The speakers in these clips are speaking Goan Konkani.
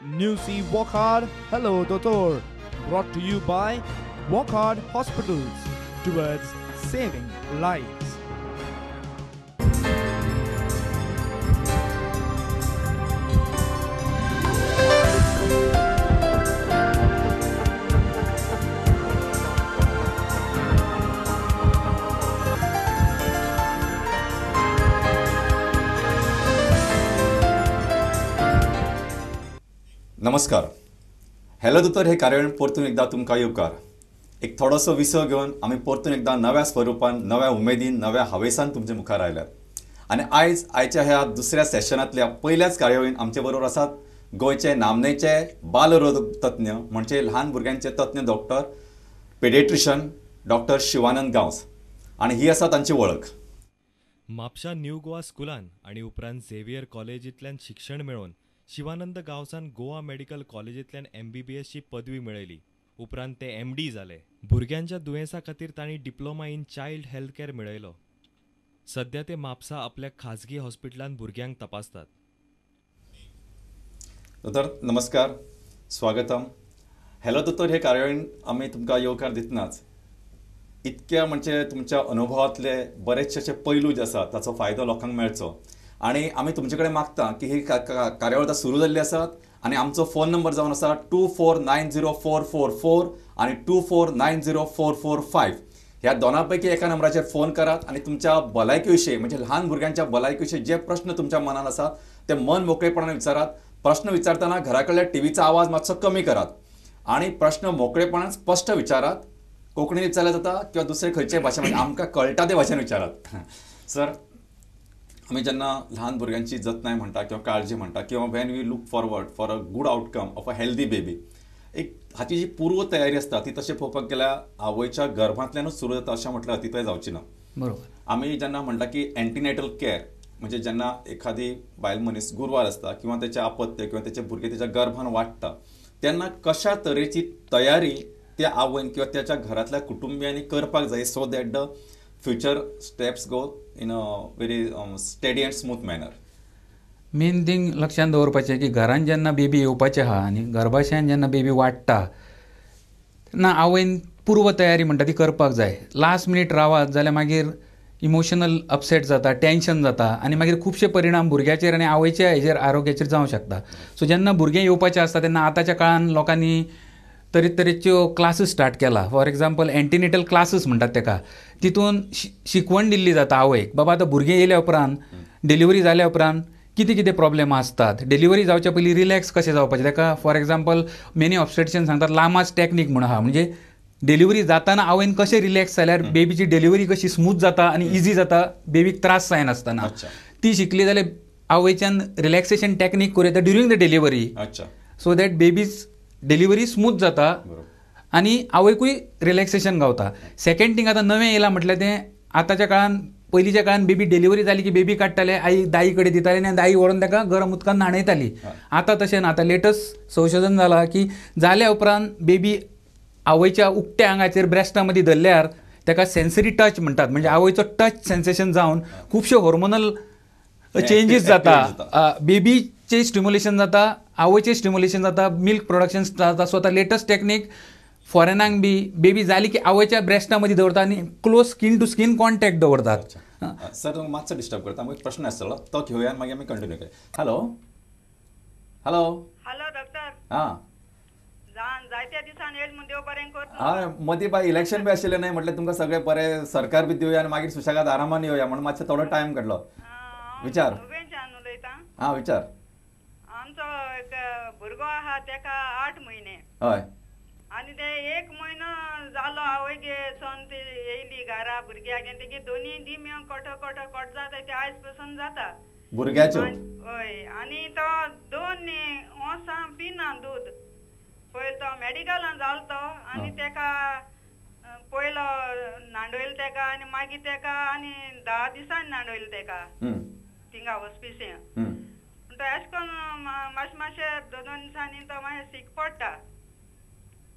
New C Wockhardt Hello Dotor, brought to you by Wockhardt Hospitals, towards saving lives. नमस्कार. हॅलो दोतोर हे कार्यावळीन परतून एकदा तुमकां येवकार. एक थोडोसो विसव घेवन आमी परतून एकदा नव्या स्वरुपान, नव्या उमेदीन, नव्या हावेसान तुमचे मुखार आयल्यात. आनी आयज आयच्या ह्या दुसऱ्या सेशनांतल्या पयल्याच कार्यावळीन आमचे बरोबर आसात गोंयचे नामनेचे बालरोग तज्ञ म्हणजे ल्हान भुरग्यांचे तज्ञ doctor, paediatrician doctor Shivanand Gawas. आनी ही आसा तांची वळख. म्हापशा न्यू गोवा स्कुलान आनी उपरांत झेवियर कॉलेजींतल्यान शिक्षण मेळोवन शिवानंद गांवसान गोवा मेडिकल कॉलेजींतल्यान MBBS ची पदवी मेळयली. उपरांत ते MD जाले. भुरग्यांच्या दुयेंसा खातीर तांणी diploma in child health care मेळयलो. सध्या ते म्हापसा आपल्या खाजगी हॉस्पिटलांत भुरग्यांक तपासतात. दोतोर नमस्कार, स्वागतम. हॅलो दोतोर हे कार्यावळीन आमी तुमकां येवकार दितनाच इतक्या म्हणजे तुमच्या अनुभवांतले बरेचशे अशे पैलू जे आसा ताचो फायदो लोकांक मेळचो आनी आमी तुमचे कडेन मागता की ही कार्यावळ आतां सुरू जाल्ली आसात आनी आमचो फोन नंबर जावन आसा 2490444 आनी 2490445 ह्या दोना पैकी एका नंबराचेर फोन करात आनी तुमच्या भलायकी विशीं म्हणजे ल्हान भुरग्यांच्या भलायकी विशीं जे प्रश्न तुमच्या मनान आसात ते मन मोकळेपणान विचारात. प्रश्न विचारतना घरा कडल्या टीव्हीचो आवाज मातसो कमी करात आनी प्रश्न मोकळेपणान स्पश्ट विचारात. कोंकणीन विचारल्यार जाता किंवा दुसरे खंयचे भाशे म्हणजे आमकां कळटा ते भाशेन विचारात. सर, आमी जेन्ना ल्हान भुरग्यांची जतनाय म्हणटा किंवा काळजी म्हणटा किंवा when we look forward for a good outcome of a healthy baby, एक हाची जी पूर्व तयारी आसता ती तशें पळोवपाक गेल्यार आवयच्या गर्भांतल्यानूच सुरू जाता अशें म्हटल्यार अतिताय जावची ना. बरोबर. आमी जेन्ना म्हणटा की एंटीनेटल केअर म्हणजे जेन्ना एखादी बायल मनीस गुरवार आसता किंवा तेचें अपत्य किंवा तेचें भुरगें तेच्या गर्भान वाडटा तेन्ना कशा तरेची तयारी त्या आवयन किंवा त्याच्या घरांतल्या कुटुंबियांनी करपाक जाय so that the future steps go in a very steady and smooth manner. Main thing लक्षांत दवरपाचें की घरान जेन्ना बेबी येवपाचें आहा आनी गर्भाशयान जेन्ना बेबी वाडटा तेन्ना आवयन पूर्व तयारी म्हणटा ती करपाक जाय. लास्ट मिनीट रावात जाल्यार मागीर इमोशनल अपसेट जाता, टेंशन जाता आनी मागीर खुबशे परिणाम भुरग्याचेर आनी आवयच्या हेजेर आरोग्याचेर जावंक शकता. सो जेन्ना भुरगें येवपाचें आसता तेन्ना आतांच्या काळान लोकांनी तरेतरेच्यो क्लासीस स्टार्ट केला. फॉर एग्जाम्पल एंटीनेटल क्लासीस म्हणटात तेका. तितून शिकवण दिल्ली जाता आवयक, बाबा आतां भुरगें येयल्या उपरांत, डिलिव्हरी जाल्या उपरांत कितें कितें प्रॉब्लेम आसतात, डिलिव्हरी जावच्या पयलीं रिलॅक्स कशें जावपाचें. तेका फॉर एग्जाम्पल मेनी ऑब्स्टेट्रिशियन सांगतात लामास टॅक्नीक म्हूण आहा, म्हणजे डिलिव्हरी जाताना आवयन कशें रिलॅक्स जाल्यार बेबीची डिलिव्हरी कशी स्मूथ जाता आनी इजी जाता, बेबीक त्रास जायनासतना. ती शिकली जाल्यार आवयच्यान रिलॅक्सेशन टॅक्नीक करूं येता during the delivery, so that baby's delivery smooth जाता आनी आवयकूय रिलॅक्सेशन गावता. सेकंड थिंग आतां नवें येयलां म्हटल्यार तें आतांच्या काळान, पयलींच्या काळान बेबी डिलिव्हरी जाली की बेबी काडटाले, आई दाई कडेन दिताले आनी दाई व्हरून ताका गरम उदकान न्हाणयताली. आतां तशें ना. आतां लेटस्ट संशोधन जालां की जाल्या उपरांत बेबी आवयच्या उक्त्या आंगाचेर ब्रेस्टा मदीं धरल्यार ताका सेन्सरी टच म्हणटात, म्हणजे आवयचो टच सेन्सेशन जावन खुबशे हॉर्मोनल चेंजीस जाता, बेबीचें स्टिम्युलेशन जाता, आवयचें स्टिम्युलेशन जाता, मिल्क प्रोडक्शन जाता. सो आतां लेटस्ट टॅक्नीक फॉरेनांक बी बेबी जाली की आवयच्या ब्रेस्टा मदीं दवरता आनी close skin to skin contact दवरतात. सर, तुमकां मातसो डिस्टर्ब करता, आमकां एक प्रश्न आसतलो तो घेवया आनी मागीर आमी कंटिन्यू करया. Hello hello hello doctor. हां, जायत्या दिसान येयल म्हूण देव बरें कर. हय, मदीं बाय इलेक्शन बी आशिल्लें न्हय, म्हटलें तुमकां सगळें बरें सरकार बी दिवया आनी मागीर सुशेगाद आरामान येवया म्हणून मातसो थोडो टायम काडलो. विचार. हां, विचार. आमचो एक भुरगो आहा तेका 8 म्हयने. हय. आनी ते 1 म्हयनो जालो आवयगे सोन ती येयली घरा भुरग्याक, तेगे दोनी दिम्यो कट कट कट जाता ते आयज पसून जाता भुरग्याच्यो. हय, आनी तो 2 वोसां पिना दूद. पयलो तो मेडिकलान जालो तो आनी तेका पयलो न्हांडयलो तेका आनी मागीर तेका आनी 10 दिसांनी न्हांडयलो तेका थिंगा हॉस्पिसियां. पूण तो एशें करून मातशें मातशें 2-2 दिसांनी तो मागीर सीक पडटा.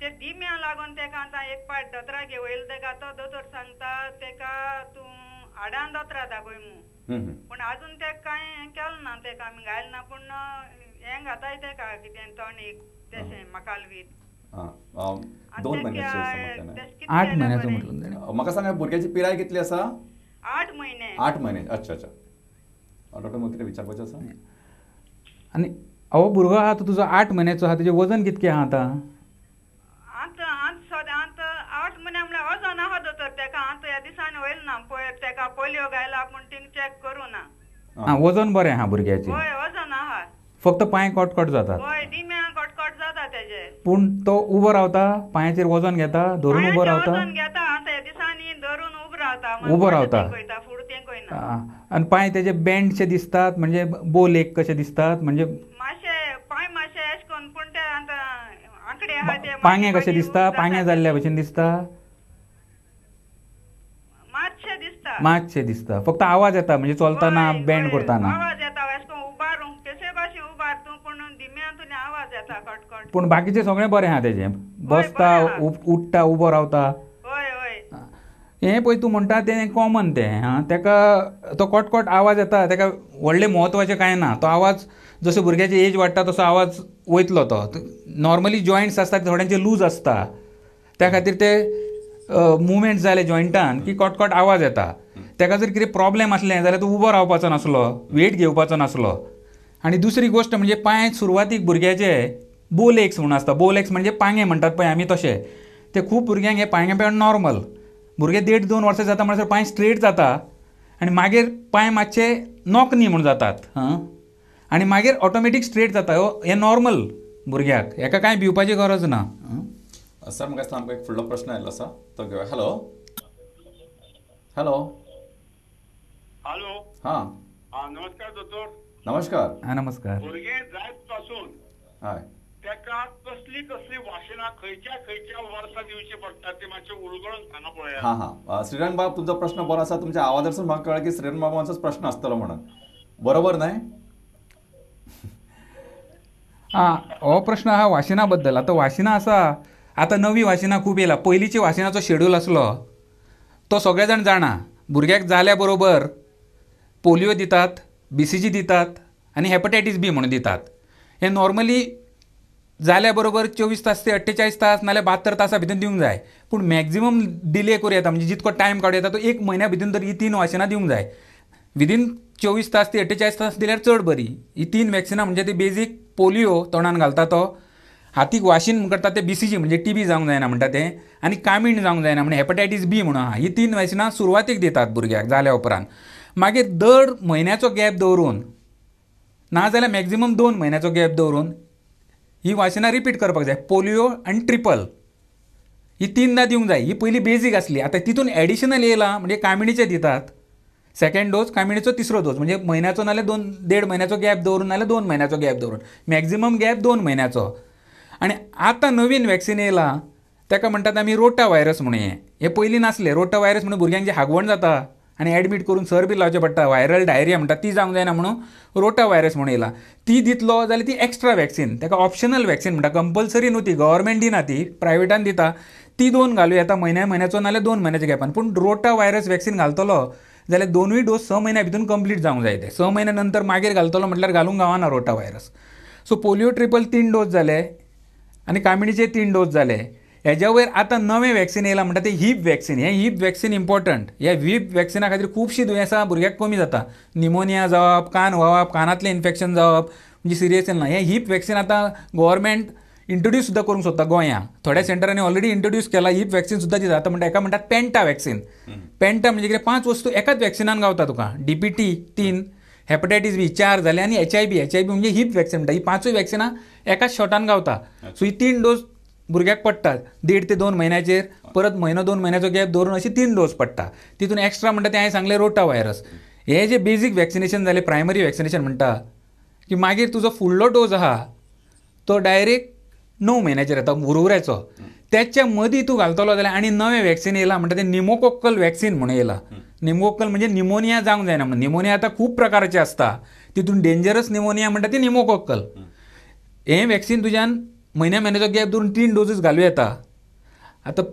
ते दिम्या लागून तेका आतां एक पाट दोतोरागेर घेवयलो तेका, तो दोतोर सांगता तेका तूं हाडान दोतोरा दाखय म्हूण. पूण आजून तेका कांय हें केलें ना, तेका आमी घायलें ना. पूण हें घाताय तेका कितें टॉनीक तशें मकालवीत. 2 म्हयन्याचे 8 म्हयन्याचो म्हटलं. म्हाका सांगा भुरग्याची पिराय कितली आसा? 8 म्हयने. 8 म्हयने. अच्छा अच्छा. डॉक्टर मग कितें विचारपाचें आसा? आनी हो भुरगो आहा तो तुजो 8 म्हयन्याचो आहा, तेजें वजन कितकें आहा आतां? आतां आतां 8 म्हयने म्हणल्यार वजन आहा दोतोर तेका आतां ह्या दिसांनी वयल ना, पयर तेका पोलियो घायला पूण थिंग चॅक करूं ना. आं वजन बरें आहा भुरग्याचें? हय वजन आहा, फक्त पांय कटकट जातात. हय दिम्या कटकट जाता तेजे. पूण तो उबो रावता, पांयाचेर वजन घेता, धरून उबो रावता? वजन घेता आतां ह्या दिसांनी धरून उबो रावता. उबो रावता फुडें आनी पांय तेजे बँडशे दिसतात, म्हणजे बोलेक कशे दिसतात, म्हणजे मातशे पांय मातशे एश कोन पूण ते आतां आंकडे आहा ते पांगे कशे दिसता, पांगे जाल्ल्या भशेन दिसता, मातशे दिसता, मातशे दिसता. फक्त आवाज येता म्हणजे चलतना बँड करतना आवाज येता, एश कोन उबारूंक कशे भाशेन उबार तूं पूण दिम्यांतून आवाज येता कटकट. पूण बाकीचें सगळें बरें आहा तेजें, बसता उठ्ठा उबो रावता. हय हय. हें पळय तूं म्हणटा तें कॉमन तें आं, तेका तो कटकट आवाज येता, तेका व्हडलें म्हत्वाचें कांय ना. तो आवाज जसो भुरग्याची एज वाडटा तसो आवाज वयतलो. तो नॉर्मली जॉयंट्स आसता थोड्यांचे लूज आसता, त्या खातीर ते मुवमेंट जाले जॉयंटान की कटकट आवाज येता. तेका जर कितें प्रॉब्लेम आसलें जाल्यार तो उबो रावपाचो नासलो, वेट घेवपाचो नासलो. आनी दुसरी गोश्ट म्हणजे पांय सुरवातीक भुरग्याचे बोलेक्स म्हणून आसता, बोलेक्स म्हणजे पांगे म्हणटात पळय आमी तशे, ते खूब भुरग्यांक हे पांगे पळय नॉर्मल. भुरगे 1.5-2 वर्सां जाता म्हणसर पांय स्ट्रेट जाता आनी मागीर पांय मातशे नोकनी म्हूण जातात हां, आनी मागीर ऑटोमॅटीक स्ट्रेट जाता. हें नॉर्मल भुरग्याक, हेका कांय भिवपाची गरज ना. सर म्हाका दिसता आमकां एक फुडलो प्रश्न आयिल्लो आसा तो घेवया. Hello hello hello. हां नमस्कार दोतोर. नमस्कार. हां नमस्कार. भुरगें जायत पासून हय तेका कसली कसली वासिनां खंयच्या खंयच्या वर्सा दिवची पडटा ते मातशें उलगडून सांगा पळया. हां हां श्रीरंग बाब तुमचो प्रश्न बरो आसा. तुमच्या आवाजासून म्हाका कळ्ळें की श्रीरंग बाबांचोच प्रश्न आसतलो म्हणून, बरोबर न्हय? आं हो प्रश्न आहा वासिना बद्दल. आतां वासिनां आसा, आतां नवी वासिनां खूब येयला. पयलींची वासिनाचो शेड्यूल आसलो तो सगळे जाण जाणा, भुरग्याक जाल्या बरोबर पोलियो दितात, बीसीजी दितात आनी हेपटायटीस बी म्हणून दितात. हे नॉर्मली जाल्या बरोबर 24 तास ते 48 तास नाल्यार 72 तासां भितर दिवंक जाय, पूण मॅक्झिमम डिले करूं येता, म्हणजे जितको टायम काडूं येता तो 1 म्हयन्या भितर तर ही 3 वासिनां दिवंक जाय. विदीन 24 तास ते 48 तास दिल्यार चड बरी. ही 3 वॅक्सिनां म्हणजे ती बेजीक पोलियो तोंडान घालता तो, हातीक वाशीन करता ते बीसीजी म्हणजे टीबी जावंक जायना म्हणटा तें, आनी कामीण जावंक जायना म्हणजे हेपटायटीस बी म्हणून आहा. ही 3 वॅक्सिनां सुरवातीक दितात भुरग्याक जाल्या उपरांत. मागीर दर म्हयन्याचो गॅप दवरून नाजाल्यार मॅक्झिमम 2 म्हयन्याचो गॅप दवरून ही वासिनां रिपीट करपाक जाय. पोलियो आनी ट्रिपल ही 3दा दिवंक जाय. ही पयली बेजीक आसली, आतां तितून एडिशनल येयला म्हणजे कामिणीचे दितात सेकंड डोस, कामिणीचो तिसरो डोस, म्हणजे म्हयन्याचो नाल्यार 2-1.5 म्हयन्याचो गॅप दवरून नाल्यार 2 म्हयन्याचो गॅप दवरून, मॅक्झिमम गॅप 2 म्हयन्याचो. आनी आतां नवीन वॅक्सिन येयला तेका म्हणटात आमी रोटा व्हायरस म्हणून. हें पयलीं नासलें. रोटा व्हायरस म्हणून भुरग्यांक जी हागवण जाता आनी एडमीट करून सर बी लावचें पडटा, व्हायरल डायरिया म्हणटा ती जावंक जायना म्हणून रोटा व्हायरस म्हणून येयला. ती दितलो जाल्यार ती एक्स्ट्रा वॅक्सिन, तेका ऑप्शनल वॅक्सिन म्हणटा, कंपल्सरी न्हू ती, गव्हर्मेंट दिना ती, प्रायवेटान दिता. ती 2 घालूं येता म्हयन्या म्हयन्याचो नाल्यार 2 म्हयन्याच्या गॅपान. पूण रोटा व्हायरस वॅक्सिन घालतलो जाल्यार 2ूय डोस 6 म्हयन्या भितून कंप्लीट जावंक जाय. ते 6 म्हयन्या नंतर मागीर घालतलो म्हटल्यार घालूंक गावना rota virus. So polio triple 3 dose जाले आनी कामिणीचे 3 डोस जाले. हेज्या वयर आतां नवें वॅक्सिन येयलां म्हणटा तें हीप वॅक्सिन. हें हीप वॅक्सिन इम्पॉर्टंट. ह्या हीप वॅक्सिना खातीर खुबशीं दुयेंसां भुरग्याक कमी जाता, निमोनिया जावप, कान व्हांवप, कानांतलें इन्फेक्शन जावप, म्हणजे सिरियस येना. हें हीप वॅक्सिन आतां गव्हर्मेंट इंट्रोड्यूस सुद्दां करूंक सोदता गोंयांत, थोड्या सेंटरांनी ऑलरेडी इंट्रोड्यूस केला. हीप वॅक्सिन सुद्दां दिता. आतां म्हणटा एका म्हणटात पेंटा वॅक्सिन. पेंटा म्हणजे कितें, 5 वस्तू एकाच वॅक्सिनान गावता तुका. डीपीटी 3, हेपटायटीस बी 4 जाले आनी एचआयबी. एचआयबी म्हणजे हीप वॅक्सिन म्हणटा. ही 5 वॅक्सिनां एकाच शॉटान गावता. सो ही 3 डोस भुरग्याक पडटा 1.5 ते 2 म्हयन्याचेर, परत म्हयनो 2 म्हयन्याचो गॅप दवरून अशी 3 डोस पडटा. तितून एक्स्ट्रा म्हणटा तें हांवें सांगलें रोटा व्हायरस. हे जे बेजीक वॅक्सिनेशन जालें, प्रायमरी वॅक्सिनेशन म्हणटा की मागीर तुजो फुडलो डोस आहा तो डायरेक्ट 9 म्हयन्याचेर येता हुरहुऱ्याचो. त्याच्या मदीं तूं घालतलो जाल्यार आनी नवें वॅक्सिन येयलां म्हणटा तें निमोकोक्कल वॅक्सिन म्हणून येयलां. निमोकोक्कल म्हणजे निमोनिया जावंक जायना म्हणून. निमोनिया आतां खूब प्रकारचे आसता, तितून डेंजरस निमोनिया म्हणटा ती निमोकोक्कल. हें वॅक्सिन तुज्यान म्हयन्या म्हयन्याचो गॅप दवरून 3 डोसीस घालूं येता. आतां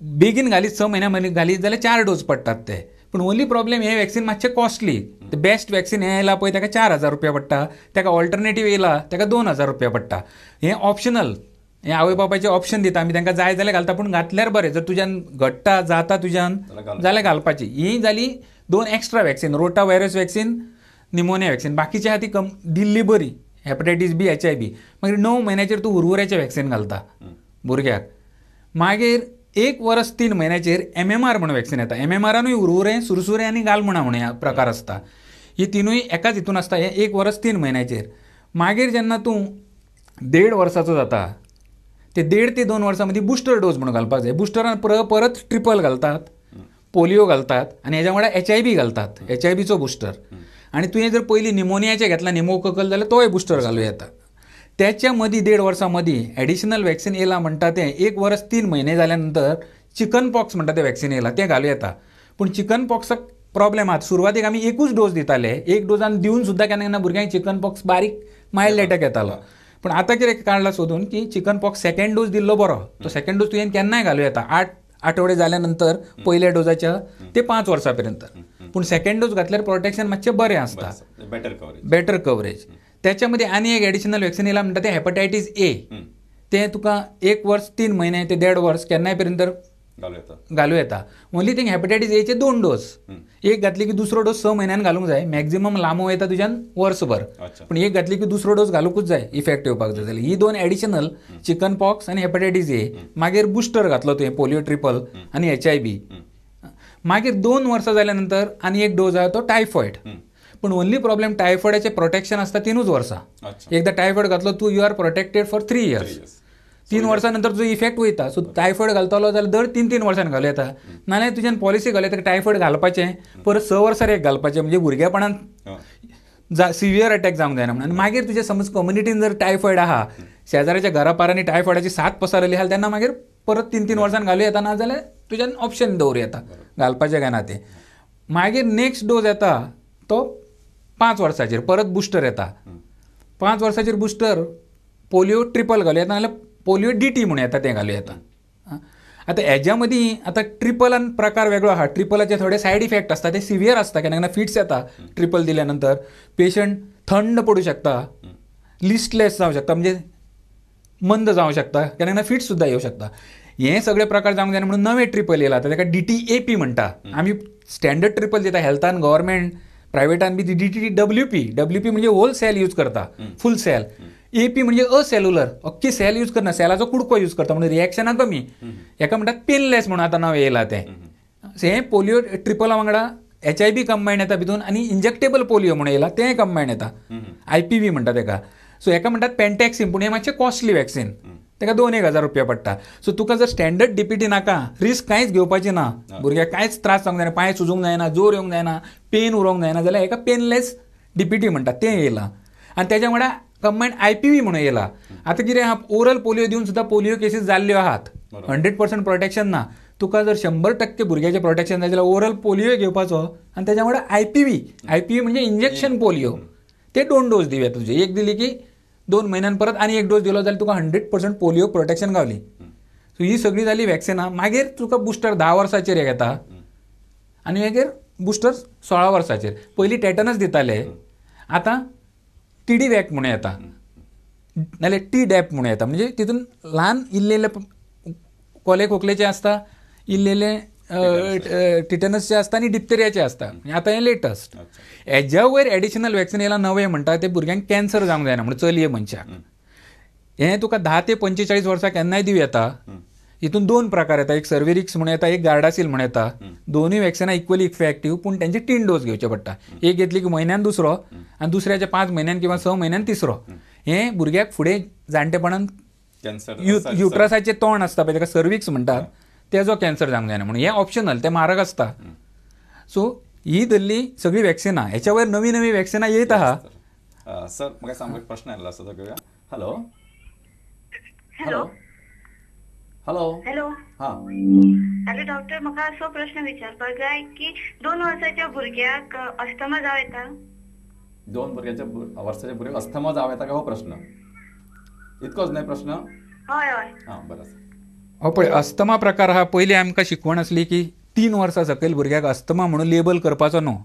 बेगीन घालीत 6 म्हयन्या मदीं घालीत जाल्यार 4 डोस पडटात ते, पूण ओनली प्रॉब्लेम हे वॅक्सिन मातशें कॉस्टली. बेस्ट वॅक्सिन हें येयला पळय ताका 4000 रुपया पडटा, ताका ऑल्टरनेटीव येयला ताका 2000 रुपया पडटा. हें ऑप्शनल, हें आवय बापायचें ऑप्शन दिता आमी, तांकां जाय जाल्यार घालता, पूण घातल्यार बरें. जर तुज्यान घडटा जाता तुज्यान जाल्यार घालपाची. ही जाली 2 extra vaccine, rota virus vaccine, pneumonia vaccine. बाकीची आहा ती कम दिल्ली बरी, हेपेटायटीस बी, HIV. मागीर 9 म्हयन्याचेर तूं हुरहुऱ्याचें वॅक्सिन घालता भुरग्याक. मागीर 1 वर्स 3 म्हयन्याचेर MMR म्हणून वॅक्सिन येता. MMRानूय हुरहुरें, सुरसुरें आनी गालमुणा म्हणून प्रकार आसता. ही तिनूय एकाच हितून आसता. हें 1 वर्स 3 म्हयन्याचेर. मागीर जेन्ना तूं 1.5 वर्साचो जाता, ते 1.5 ते 2 वर्सां मदीं बुस्टर डोस म्हणून घालपाक जाय. बुस्टरान परत ट्रिपल घालतात, पोलियो घालतात आनी हेज्या वांगडा HIV घालतात, HIVचो बुस्टर. आनी तुवें जर पयलीं निमोनियाचें घेतला, निमोकोकल, जाल्यार तोय बुस्टर घालूं येता. त्याच्या मदीं 1.5 वर्सां मदीं एडिशनल वॅक्सिन येयला म्हणटा तें 1 वर्स 3 म्हयने जाल्या नंतर चिकन पॉक्स म्हणटा तें वॅक्सिन येयला, तें घालूं येता. पूण चिकन पॉक्साक प्रॉब्लेम आहा. सुरवातीक आमी एकूच डोस दिताले, एक डोसान दिवन सुद्दां केन्ना केन्ना भुरग्यांक चिकन पॉक्स बारीक मायल्ड एटॅक येतालो. पूण आतां कितें काडलां सोदून की चिकन पॉक्स सेकंड डोस दिल्लो बरो. तो सेकंड डोस तुवें केन्नाय घालूं येता, 8 आठवडे जाल्या नंतर पयल्या डोसाच्या ते 5 वर्सां पर्यंत. पूण सेकंड डोस घातल्यार प्रोटेक्शन मातशें बरें आसता, बेटर कवरेज. त्याच्या मदीं आनी एक एडिशनल वॅक्सिन येयला म्हणटा तें हेपेटायटीस ए. तें तुका 1 वर्स 3 म्हयने ते 1.5 वर्स केन्नाय पर्यंत घालूं येता. ओनली थिंग हेपेटायटीस एचे 2 डोस, एक घातली की दुसरो डोस 6 म्हयन्यान घालूंक जाय, मॅक्झिमम लांबो येता तुज्यान वर्सभर, पूण एक घातली की दुसरो डोस घालूंकूच जाय इफेक्ट येवपाक जाय जाल्यार. ही 2 एडिशनल चिकन पॉक्स आनी हेपेटायटीस ए. मागीर बुस्टर घातलो तुवें पोलियो ट्रिपल आनी HIV. मागीर 2 वर्सां जाल्या नंतर आनी एक डोस आहा तो टायफॉयड. पूण ओनली प्रॉब्लेम टायफॉयडाचें प्रोटेक्शन आसता 3 वर्सां. एकदां टायफॉयड घातलो तूं you are protected for 3 years. 3 वर्सां नंतर तुजो इफेक्ट वयता. सो टायफॉयड घालतलो जाल्यार दर 3-3 वर्सांनी घालूं येता. नाल्यार तुज्यान पॉलिसी घालूं येता टायफॉयड घालपाचें परत 6 वर्सां एक घालपाचें, म्हणजे भुरगेपणान सिवियर अटॅक जावंक जायना म्हणून. आनी मागीर तुजें समज कम्युनिटीन जर टायफॉयड आहा, शेजाऱ्याच्या घरा पारांनी टायफॉयडाची साथ पसरली आहा, तेन्ना मागीर परत 3-3 वर्सांनी घालूं येता, ना जाल्यार तुज्यान ऑप्शन दवरूं येता घालपाचें काय ना तें. मागीर नेक्स्ट डोस येता तो 5 वर्सांचेर परत बुस्टर येता. 5 वर्सांचेर बुस्टर पोलियो ट्रिपल घालूं येता, नाल्यार पोलियो DT म्हणून येता तें घालूं येता. आतां हेज्या मदीं आतां ट्रिपलान प्रकार वेगळो आहा. ट्रिपलाचे थोडे सायड इफेक्ट आसता, ते सिवियर आसता, केन्ना केन्ना फिट्स येता ट्रिपल दिल्या नंतर. पेशंट थंड पडूं शकता, लिस्टलेस जावं शकता, म्हणजे मंद जावं शकता, केन्ना केन्ना फिट्स सुद्दां येवं शकता. हे सगळे प्रकार जावंक जायना म्हणून नवें ट्रिपल येयला, आतां ताका DTaP म्हणटा. आमी स्टँडर्ड ट्रिपल दिता हेल्थान, गव्हर्मेंट प्रायवेटान बी ती DTWP. WP म्हणजे होल सेल यूज करता, फूल सेल. AP म्हणजे असेल्युलर, अख्खी सेल यूज करना, सेलाचो कुडको यूज करता, म्हणून रिएक्शनां कमी. हेका म्हणटात पेनलेस म्हणून आतां नांव येयलां तें. हें पोलियो ट्रिपला वांगडा HIV combine येता भितून, आनी इंजेक्टेबल पोलियो म्हणून येयला तें कंबायन येता, IPV म्हणटा तेका. सो हेका म्हणटात पेंटॅक्सिन, पूण हें मातशें कॉस्टली वॅक्सिन, तेका 2-1 हजार रुपया पडटा. सो तुका जर स्टँडर्ड DPT नाका, रिस्क कांयच घेवपाची ना, भुरग्याक कांयच त्रास जावंक जायना, पांय सुजूंक जायना, जोर येवंक जायना, पेन उरोंक जायना, जाल्यार हेका पेनलेस DPT म्हणटा तें येयलां. आनी तेज्या वांगडा कंबायन IPV म्हणून येयला. आतां कितें आहा, ओरल पोलियो दिवन सुद्दां पोलियो केसीस जाल्ल्यो आहात, 100% प्रोटेक्शन ना. तुका जर 100% भुरग्याचें प्रोटेक्शन जाय जाल्यार ओरल पोलियो घेवपाचो आनी तेज्या वांगडा IPV. IPV म्हणजे इंजेक्शन पोलियो, ते 2 डोस दिवया तुजे, एक दिली की 2 म्हयन्यान परत आनी एक डोस दिलो जाल्यार तुका 100% पोलियो प्रोटेक्शन गावली. सो ही सगळी जाली वॅक्सिनां. मागीर तुका बुस्टर 10 वर्सांचेर एक येता आनी मागीर बुस्टर 16 वर्सांचेर. पयलीं टेटनस दिताले, आतां TD वॅक म्हणून येता, नाल्यार TDAP म्हणून येता. म्हणजे तितून ल्हान इल्लेले कोले खोकलेचे आसता, इल्लेले टिटनसचे आसता आनी डिप्तेरियाचे आसता. आतां हें लेटस्ट. हेज्या वयर एडिशनल वॅक्सिन येयला नवें म्हणटा तें भुरग्यांक कॅन्सर जावंक जायना म्हणून चलये मनशाक. हें तुका 10 ते 45 वर्सां केन्नाय दिवं येता. हितून 2 प्रकार येता, एक सर्वेरिक्स म्हणून येता, एक गार्डासील म्हणून येता. दोनूय वॅक्सिनां इक्वली इफेक्टीव, पूण तेंचे 3 डोस घेवचे पडटा. एक घेतली की म्हयन्यान दुसरो, आनी दुसऱ्याचे 5 म्हयन्यान किंवा 6 म्हयन्यान तिसरो. हें भुरग्याक फुडें जाणटेपणान युट्रसाचें तोंड आसता पळय, ताका सर्विक्स म्हणटात, तेजो कॅन्सर जावंक जायना म्हणून. हें ऑप्शनल, तें म्हारग आसता. सो ही धरली सगळीं वॅक्सिनां. हेच्या वयर नवीं नवीं वॅक्सिनां येत आहा. सर म्हाका सामको एक प्रश्न आयिल्लो आसा, तो घेवया. हॅलो हॅलो हॅलो हॅलो हां हॅलो डॉक्टर, म्हाका असो प्रश्न विचारपाक जाय की 2 वर्साच्या भुरग्याक अस्थमा जावं येता? 2 वर्साच्या भुरग्याक अस्थमा जावं येता काय हो प्रश्न? इतकोच न्हय प्रश्न? हय हय. हां बरें आसा. हो पळय अस्थमा प्रकार हा, पयलीं आमकां शिकवण आसली की 3 वर्सां सकयल भुरग्याक अस्थमा म्हणून लेबल करपाचो न्हू.